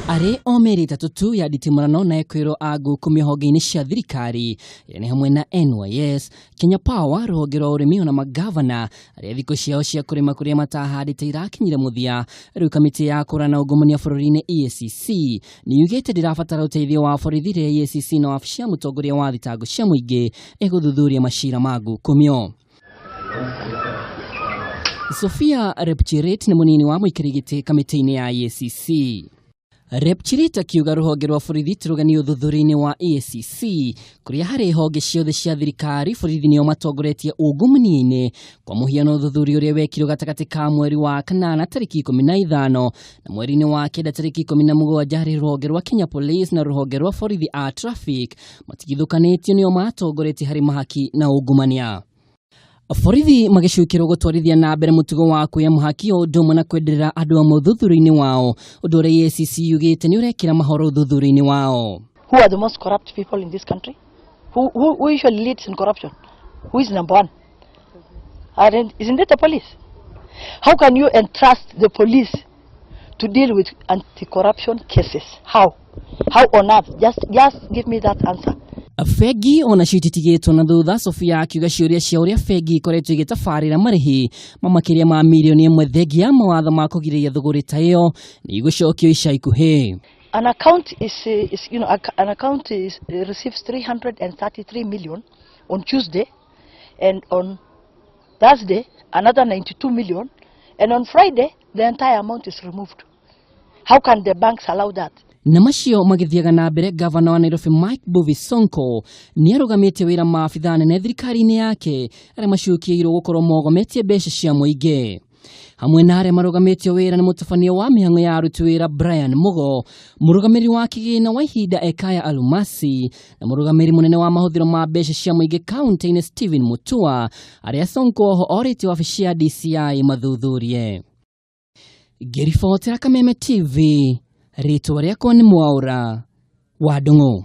Arĩ o mĩeri 3 tu ya nditimũrano na ekwĩrwo a ngukumio honge-inĩ cia thirikari ĩrĩa nĩ hamwe na NYS, Kenya Power, rũhonge rwa ũrĩmi ona magavana arĩa thikũ ciao cia kũrĩma kũrĩa matahandĩte irakinyire mũthia. Rĩu kamĩtĩ ya kũrana ungumania bũrũri-inĩ EACC nĩ yugĩte ndĩrabatara ũteithio wa borithi rĩrĩa EACC na wabici ya mũtongoria wa thitango cia mũingĩ ĩgũthuthuria macira ma ngukumio. Sofia Repchirit nĩ mũnini wa mũikarĩri gĩtĩ kamĩtĩ-inĩ ya EACC. Repchirit akiuga rũhonge rwa borithi ti rũgeni ũthuthuria-inĩ wa EACC kũrĩa harĩ honge ciothe cia thirikari borithi nĩo matongoretie ungumania-inĩ. Kwa mũhiano ũthuthuria ũrĩa wekirwo gatagatĩ ka mweri wa kanana tarĩki 15 na mweri-inĩ wa kenda tarĩki 17 harĩ rũhonge rwa Kenya Police na rũhonge rwa borithi a traffic matigithũkanĩtio nĩo matongoretie harĩ mahaki na ungumania. Borithi magĩcukĩrwo gũtwarithia na mbere mũtugo wa kuoya mũhaki o ũndũ ũmwe na kwenderera andũ amwe ũthuthuria-inĩ wao, ũndũ ũrĩa EACC yugĩte nĩ ũrekĩra mahoro ũthuthuria-inĩ wao. Who are the most corrupt people in this country? Who usually leads in corruption? Who is number one? Isn't it the police? How can you entrust the police to deal with anti-corruption cases? How? How on earth? Just give me that answer. Bengi onacio ititigĩtwo na thutha, Sofia akiuga ciũria cia ũrĩa bengi ikoretwo igĩtabarĩra marĩhi ma makĩria ma mirioni 1 thengia ya mawatho ma kũgirĩrĩria thũgũrĩ ta ĩyo nĩ igũcokio ica ikuhĩ. An account is you know, an account is receives 333 million on Tuesday, and on Thursday another 92 million, and on Friday the entire amount is removed. How can the banks allow that? Na macio magĩthiaga na mbere, gavana wa Nairobi Mike Mbuvi Sonko nĩ arũgamĩtie wĩra maabithaa nene thirikari-inĩ yake arĩa macukiĩirwo gũkorwo mogometie mbeca cia mũingĩ. Hamwe na arĩa marũgamĩtio wĩra nĩ mũtabania wa mĩhang'o ya aruti wĩra Brian Mugo, mũrũgamĩrĩri wa kĩgĩna wa ihinda Ekaya Alumasi na mũrũgamĩrĩri mũnene wa mahũthĩro ma mbeca cia mũingĩ kaunti-inĩ Stephen Mutua, arĩa Sonko oho orĩtie wabici ya DCI mathuthurie. Ngĩribotera Kameme TV, rĩtwa rĩakwa nĩ Mwaũra wa Ndung'u.